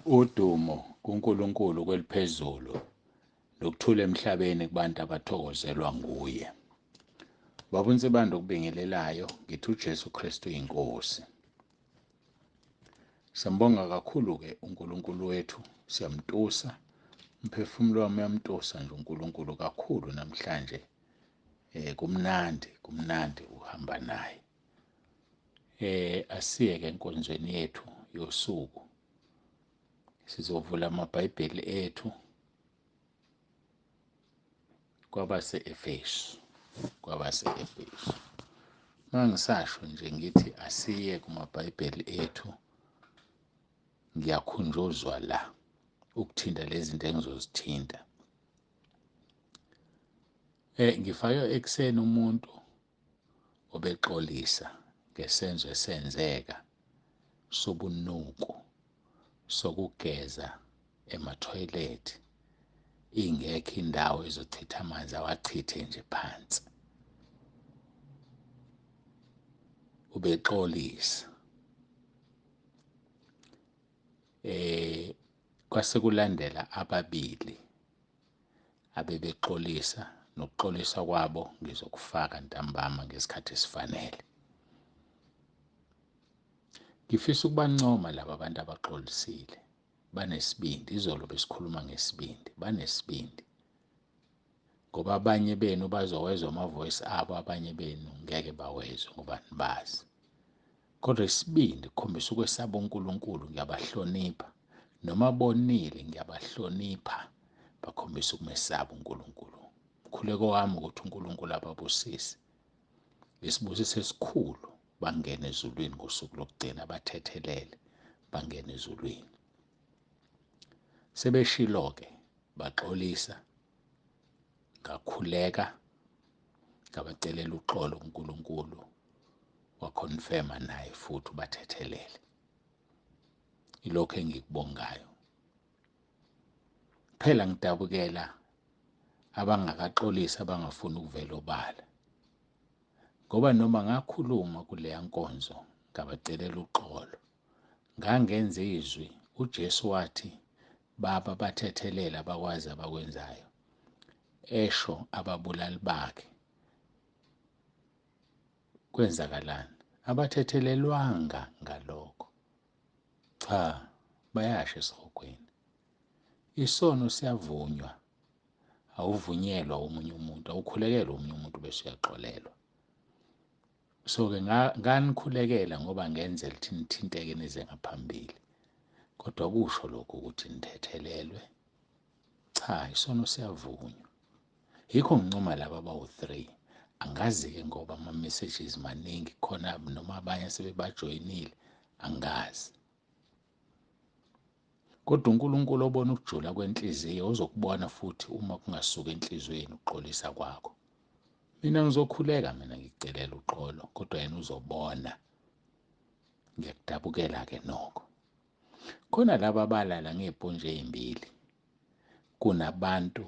Udumo kuNkulunkulu kweliphezulu nokuthula emhlabeni kubantu abathokozelwa nguye. Baba uNsibande okubingelelayo, ngithi uJesu Kristu inkosi. Siyambonga kakhulu-ke uNkulunkulu wethu, siyamtusa, umphefumulo wami uyamtusa nje uNkulunkulu kakhulu namhlanje. Kumnandi, kumnandi uhamba naye. Asiyeke enkonzweni yethu yosuku. Sizovula amaBhayibheli ethu kwabase-Efesu, kwabase-Efesu. Mangisasho nje ngithi asiye kumaBhayibheli ethu, ngiyakhunjuzwa la ukuthinta lezi zinto engizozithinta. Ngifake ekuseni umuntu obexolisa ngesenzo esenzeka sobunuku sokugeza emathoyilethi, ingekho indawo ezochitha amanzi, awachithe nje phansi. Ubexolisa. Kwase kulandela ababili abebexolisa, nokuxolisa kwabo ngizokufaka ntambama ngesikhathi esifanele. Ngifisa ukubancoma laba bantu abaxolisile, banesibindi. Izolo besikhuluma ngesibindi, banesibindi ngoba abanye benu bazowezwa ama-voice abo, abanye benu ngeke bawezwe ngoba nibazi. Kodwa isibindi kukhombisa ukwesaba uNkulunkulu. Ngiyabahlonipha, noma bonile ngiyabahlonipha, bakhombisa ukumesaba uNkulunkulu. Umkhuleko wami ukuthi uNkulunkulu ababusise isibusiso esikhulu, bangene ezulwini ngosuku lokugcina, bathethelele bangene ezulwini. Sebeshilo-ke, baxolisa, ngakhuleka, ngabacelela uxolo kuNkulunkulu, wakhonfema naye futhi ubathethelele. Ilokho engikubongayo. Phela ngidabukela abangakaxolisi, abangafuni ukuvela obala, ngoba noma ngakhuluma kuleya nkonzo ngabacelela uxolo, ngangenza izwi. uJesu wathi, Baba, bathethelela, abakwazi abakwenzayo, esho ababulali bakhe. Kwenzakalani? Abathethelelwanga ngalokho. Cha, bayasha esihogweni. Isono siyavunywa, awuvunyelwa omunye umuntu, awukhulekelwa omunye umuntu bese uyaxolelwa. So-ke nganikhulekela ngoba ngenzela ukuthi nithinteke nize ngaphambili, kodwa kusho lokho ukuthi nithethelelwe. Cha, isono siyavunywa. Yikho ngincoma laba abawu-3. Angazi-ke ngoba ama-messages maningi khona, noma abanye sebebajoyinile, angazi. Kodwa uNkulunkulu obona ukujula kwenhliziyo uzokubona futhi uma kungasuka enhliziyweni ukuxolisa kwakho. Mina ngizokhuleka, mina ngikucelela uxolo, kodwa yena uzobona. Ngiyakudabukela-ke nokho. Khona laba abalala ngey'pontshi ey'mbili, kunabantu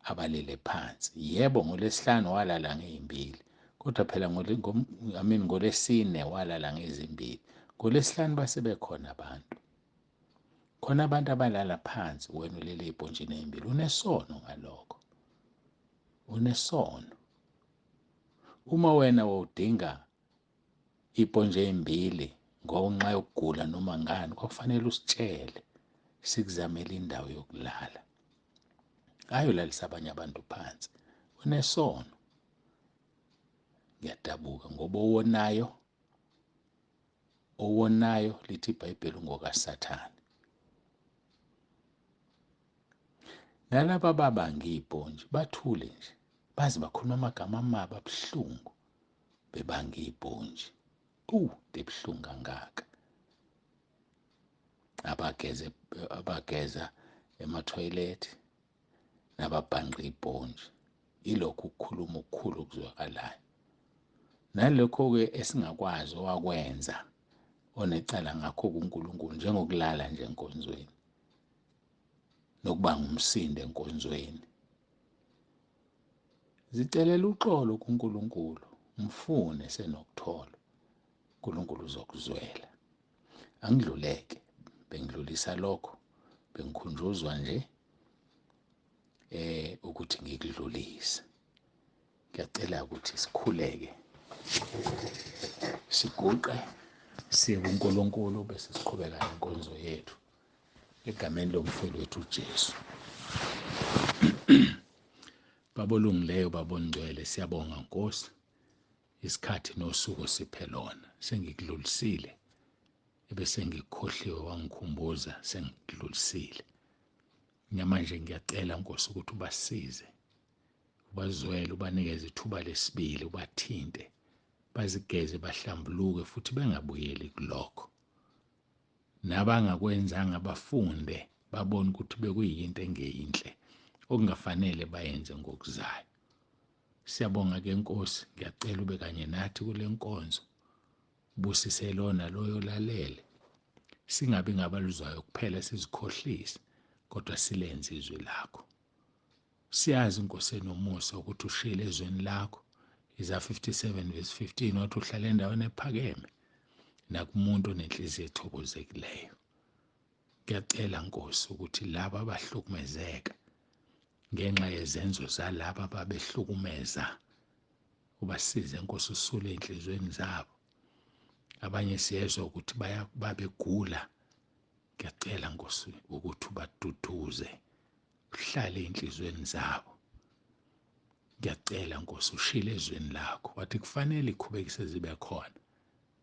abalele phansi. Yebo, ngoLwesihlanu walala ngey'mbili, kodwa phela I mean ngoLwesine walala ngezimbili. NgoLwesihlanu base bekhona abantu. Khona abantu abalala phansi, wena ulele ey'pontshini ey'mbili. Unesono ngalokho, unesono. Uma wena wawudinga iy'pontshi ey'mbili ngonxa yokugula noma ngani, kwakufanele usitshele sikuzamele indawo yokulala. Ayolalisa abanye abantu phansi. Unesono. Ngiyadabuka ngoba owonayo, owonayo lithi iBhayibheli ungokaSathane. Nalaba babanga iy'pontshi bathule nje, baze bakhuluma amagama amabi abuhlungu bebanga iy'pontshi. Into ebuhlungu kangaka. Abageza emathoyilethi nababhanqa iy'pontshi. Ilokhu ukukhuluma okukhulu okuzwakalayo. Nalokho-ke esingakwazi owakwenza onecala ngakho kuNkulunkulu, njengokulala nje enkonzweni nokuba ngumsindo enkonzweni. Zicelela uxolo kuNkulunkulu, mfune senokuthola. uNkulunkulu uzokuzwela. Angidluleke, bengidlulisa lokho. Bengikhunjuzwa nje ukuthi ngikudlulise. Ngiyacela ukuthi sikhuleke, siguqe, siye kuNkulunkulu bese siqhubeka nenkonzo yethu egameni lomfeli wethu uJesu. Baba olungileyo, Baba ongcwele, siyabonga Nkosi isikhathi nosuku siphe lona. Sengikudlulisile ebese ngikukhohliwe, wangikhumbuza, sengikudlulisile. Namanje ngiyacela Nkosi ukuthi ubasize, ubazwele, ubanikeze ithuba lesibili, ubathinte, bazigeze, bahlambuluke futhi bengabuyeli kulokho. Nabangakwenzanga bafunde, babone ukuthi bekuyinto engeyinhle okungafanele bayenze ngokuzayo. Siyabonga ke Nkosi, ngiyacela ube kanye nathi kule nkonzo, ubusise lona loyo lalele, singabi ngabaluzwayo kuphela sizikhohlise, kodwa silenze izwi lakho. Siyazi Nkosi enomusa ukuthi ushiyele ezweni lakho, Isaya 57 verse 15, wathi uhlala endaweni ephakeme nakumuntu onenhliziyo ethokozekileyo. Ngiyacela Nkosi ukuthi laba abahlukumezeka ngenxa yezenzo zalaba ababehlukumeza, ubasize Nkosi, usule ey'nhliziyweni zabo. Abanye siyezwa ukuthi babegula. Ngiyacela Nkosi ukuthi ubaduduze, uhlale ey'nhliziyweni zabo. Ngiyacela Nkosi, ushile ezweni lakho, wathi kufanele ikhubekise zibe khona,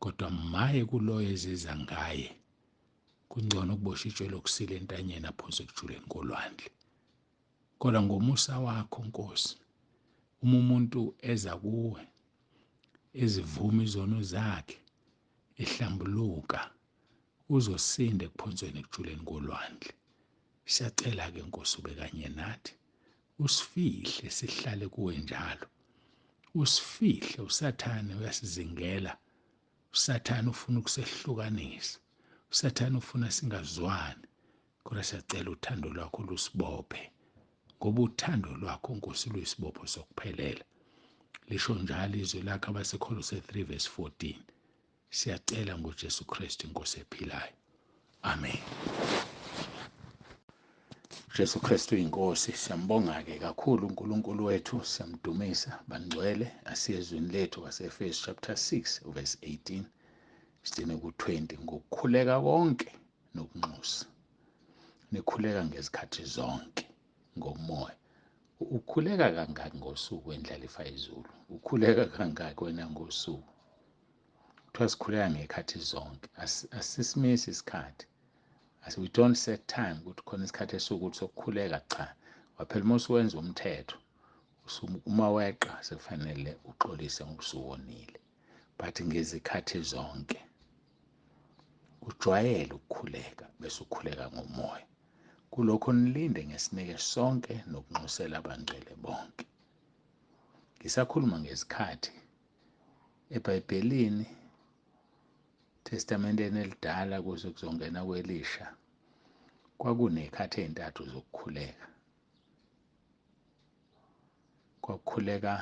kodwa maye kuloyo eziza ngaye. Kungcono ukuboshwa itshe lokusila entanyeni aphonswe ekujuleni kolwandle. Kodwa ngomusa wakho Nkosi, uma umuntu eza kuwe ezivuma izono zakhe, ehlambuluka, uzosinda ekuphonsweni ekujuleni kolwandle. Siyacela-ke Nkosi ube kanye nathi, usifihle sihlale kuwe njalo, usifihle. USathane uyasizingela, uSathane ufuna ukusehlukanisa, uSathane ufuna singazwani, kodwa siyacela uthando lwakho lusibophe, ngoba uthando lwakho Nkosi luyisibopho sokuphelela. Lisho njalo izwi lakho abaseKholose 3 verse 14. Siyacela ngoJesu Kristu inkosi ephilayo. Amen. Jesu Kristu inkosi, siyambonga-ke kakhulu uNkulunkulu wethu, siyamdumisa. Bangcwele, asiye ezwini lethu kwaseEfesu chapter 6 verse 18 sigcine ku-20. Ngokukhuleka konke nokunxusa, nikhuleka ngezikhathi zonke ngomoya. Ukhuleka kangaki ngosuku wendlalifa izulu? Ukhuleka kangaki wena ngosuku? Kuthiwa sikhuleka ngey'khathi zonke, asisimisi isikhathi. We don't set time ukuthi khona isikhathi esukuthi sokukhuleka, cha. Waphela uma usuwenza umthetho, uma weqa sekufanele uxolise ngoba usuwonile. But ngezikhathi zonke ujwayele ukukhuleka bese ukhuleka ngomoya. Kulokho nilinde ngesineke sonke nokunxusela abangcwele bonke. Ngisakhuluma ngezikhathi, eBhayibhelini, Testamenteni elidala kuze kuzongena kwelisha, kwakuney'khathi ey'ntathu zokukhuleka. Kwakukhuleka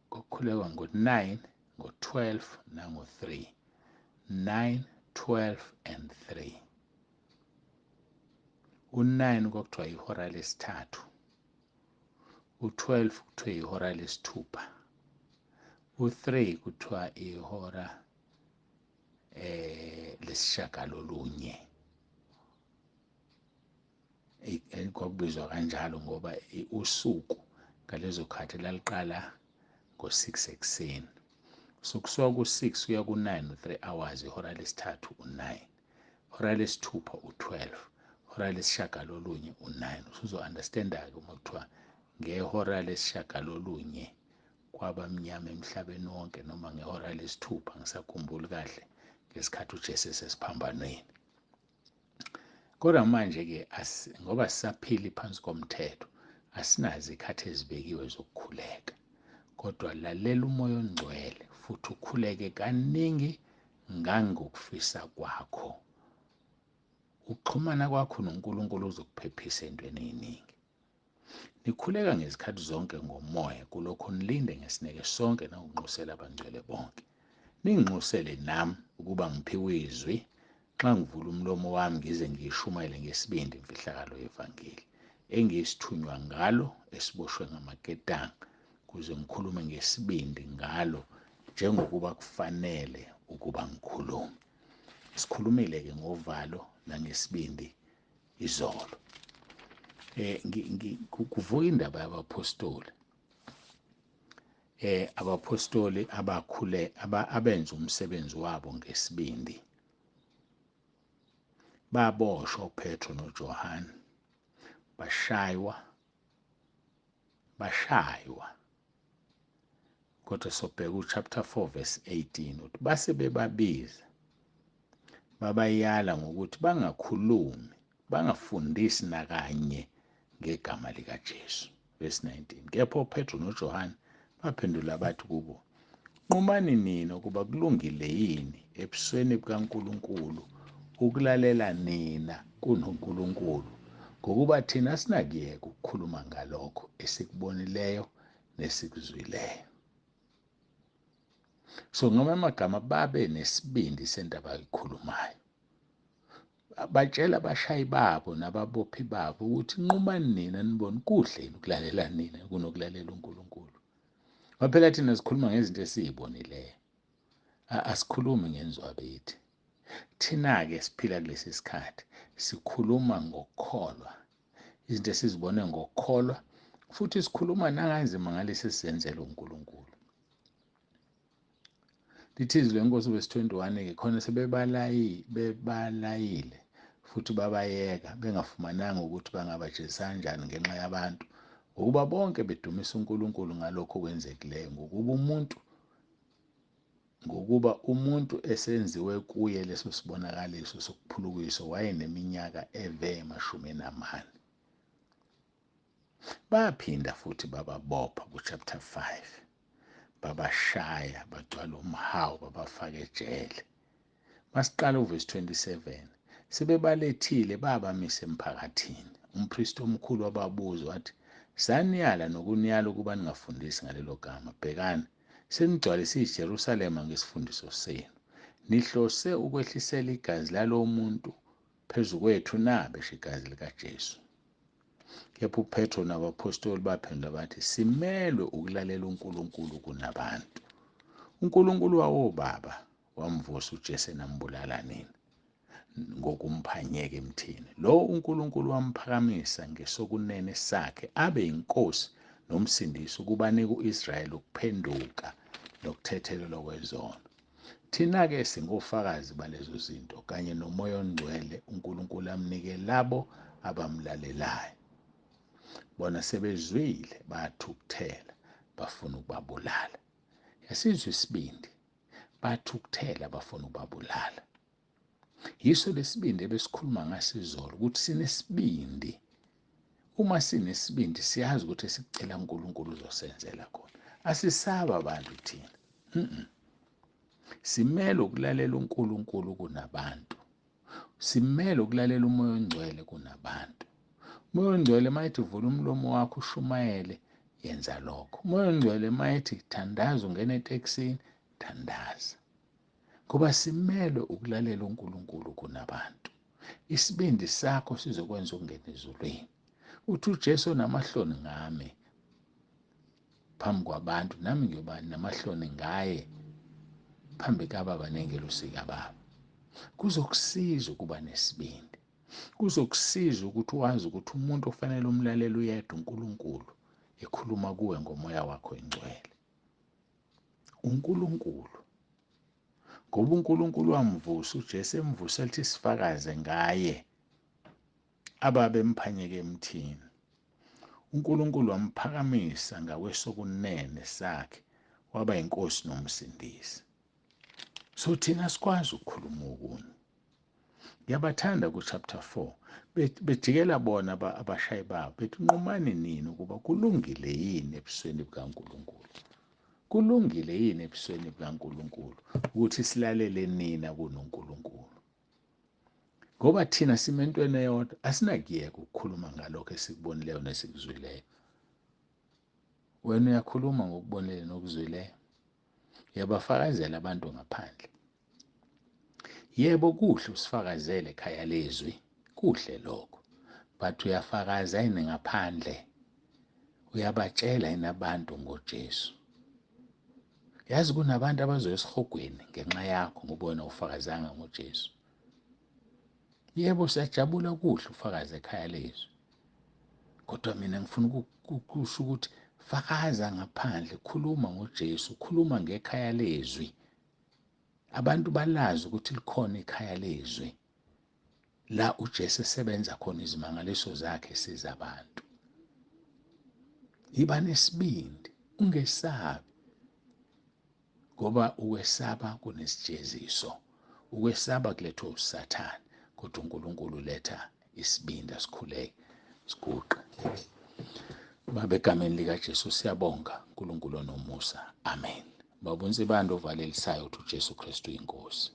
kwakukhulekwa ngo-9, ngo-12 nango-3. 9, 12 and 3. U-9 kwakuthiwa ihora lesithathu, u-12 kuthiwa ihora lesithupha, u-3 kuthiwa ihora lesishagalolunye. Kwakubizwa kanjalo ngoba usuku ngalezo khathi laliqala ngo-6 ekuseni. So kusuka ku-6 kuya ku-9 u-3 hours, ihora lesithathu u-9, ihora lesithupha u-12, ihora lesishagalolunye u-9. Usuzo-understand-ke uma kuthiwa ngehora lesishagalolunye kwaba mnyama emhlabeni wonke, noma ngehora lesithupha, ngisakhumbuli kahle, ngesikhathi uJesu esesiphambanweni. Kodwa manje-ke ngoba sisaphila phansi komthetho, asinazo izikhathi ezibekiwe zokukhuleka. Kodwa lalela uMoya oNgcwele futhi ukhuleke kaningi ngangokufisa kwakho. Ukuxhumana kwakho noNkulunkulu uzokuphephisa entweni eziningi. Nikhuleka ngezikhathi zonke ngomoya, kulokho nilinde ngesineke sonke nangokunxusela abangcwele bonke. Ninginxusele nami ukuba ngiphiwe izwi nxa ngivula umlomo wami ngize ngiyishumayele ngesibindi imfihlakalo yevangeli engiyisithunywa ngalo esiboshwe ngamaketanga, kuze ngikhulume ngesibindi ngalo njengokuba kufanele ukuba ngikhulume. Sikhulumile-ke ngovalo nangesibindi izolo. Kuvuka indaba yabaphostoli. Abaphostoli abakhule abenza umsebenzi wabo ngesibindi. Baboshwa uPetro noJohane, bashaywa. Kodwa sobheka uchapter 4 verse 18 uthi base bebabiza babayala ngokuthi bangakhulumi, bangafundisi nakanye ngegama likaJesu. Verse 19, kepha uPetro noJohane baphendula bathi kubo, nqumani nina ukuba kulungile yini ebusweni bukaNkulunkulu ukulalela nina kunoNkulunkulu, ngokuba thina asinakuyeka ukukhuluma ngalokho esikubonileyo nesikuzwileyo. So ngamanye amagama babe nesibindi sento abayikhulumayo. Batshela abashayi babo nababophi babo ukuthi nqumani nina nibone kuhle yini ukulalela nina kunokulalela uNkulunkulu. Ngoba phela thina sikhuluma ngezinto esiyibonileyo, asikhulumi ngenzwabethi. Thina-ke siphila kulesi sikhathi sikhuluma ngokukholwa, izinto esizibone ngokukholwa, futhi sikhuluma nangezimangaliso esizenzela uNkulunkulu. Lithi izwi leNkosi verse 21-ke, khona sebebalayile futhi babayeka bengafumananga ukuthi bangabajezisa kanjani ngenxa yabantu, ngokuba bonke bedumisa uNkulunkulu ngalokho okwenzekileyo, ngokuba umuntu esenziwe kuye leso sibonakaliso sokuphulukiswa wayeneminyaka eve 44. Baphinda futhi bababopha ku-chapter 5, babashaya bagcwala umhawu, babafaka ejele. Masiqala uverse 27, sebebalethile babamise emphakathini. Umpristi omkhulu wababuza wathi, saniyala nokuniyala ukuba ningafundisi ngalelo gama. Bhekani, senigcwalise iJerusalema ngesifundiso senu. Nihlose ukwehlisela igazi lalowo muntu phezu kwethu na? Besho igazi likaJesu. Kepha uPetro nabaphostoli baphendula bathi, simelwe ukulalela uNkulunkulu kunabantu. uNkulunkulu wawobaba wamvusa uJesu enambulala nina ngokumphanyeka emthini. Lo uNkulunkulu wamphakamisa ngesokunene sakhe abe yinkosi nomsindisi ukuba anike u-Israyeli ukuphenduka nokuthethelelwa kwezono. Thina-ke singofakazi balezo zinto kanye noMoya oNgcwele uNkulunkulu amnike labo abamlalelayo. Bona sebezwile bathukuthela bafuna ukubabulala. Yasizwe isibindi, bathukuthela bafuna ukubabulala. Yiso lesibindi ebesikhuluma ngaso izolo, ukuthi sinesibindi. Uma sinesibindi siyazi ukuthi esikucela uNkulunkulu uzosenzela khona. Asisaba abantu thina. Simele ukulalela uNkulunkulu kunabantu. Simele ukulalela uMoya oNgcwele kunabantu. Umoya oNgcwele mayethi vula umlomo wakho ushumayele, yenza lokho. Umoya oNgcwele mayethi thandaza ungene etekisini, thandaza. Ngoba simelwe ukulalela uNkulunkulu kunabantu. Isibindi sakho sizokwenza ungene ezulwini. Uthi uJesu onamahloni ngami phambi kwabantu, nami ngiyoba namahloni ngaye phambi kaBaba nengelosi kaBaba. Kuzokusiza ukuba nesibindi. Kuzokusiza ukuthi wazi ukuthi umuntu ofanele umlalele uyedwa uNkulunkulu ekhuluma kuwe ngomoya wakho ingcwele. uNkulunkulu. Ngoba uNkulunkulu wamvusa uJesu, emvusa elithi sifakaze ngaye ababemphanyeke emthini. uNkulunkulu wamphakamisa ngakwesokunene sakhe waba inkosi nomsindisi. So thina sikwazi ukukhuluma okunye. Ngiyabathanda ku chapter 4 bejikela bona abashayi babo bethi nqumani nini ukuba kulungile yini ebusweni bukaNkulunkulu. Kulungile yini ebusweni bukaNkulunkulu ukuthi silalele nina kunoNkulunkulu? Ngoba thina simentweni eyodwa, asinakuyeka ukukhuluma ngalokho esikubonileyo nesikuzwileyo. Wena uyakhuluma ngokubonileyo nokuzwileyo. Uyabafakazela abantu ngaphandle. Yebo, kuhle usifakazele ekhaya lezwi, kuhle lokho, but uyafakaza yini ngaphandle? Uyabatshela yini abantu ngoJesu? Yazi kunabantu abazoya esihogweni ngenxa yakho ngoba wena ufakazanga ngoJesu. Yebo, siyajabula, kuhle ufakaze ekhaya lezwi, kodwa mina ngifuna ukusho ukuthi fakaza ngaphandle, khuluma ngoJesu, khuluma ngekhaya lezwi. Abantu balazi ukuthi likhona ikhaya lezwi la uJesu esebenza khona izimangaliso zakhe esiza abantu. Yiba nesibindi, ungesabi, ngoba ukwesaba kunesijeziso. Ukwesaba kulethwa uSathane, kodwa uNkulunkulu uletha isibindi. Asikhuleke, siguqe. Baba, egameni likaJesu siyabonga, uNkulunkulu onomusa. Amen. Baba uNsibande ovalelisayo uthi uJesu Kristu inkosi.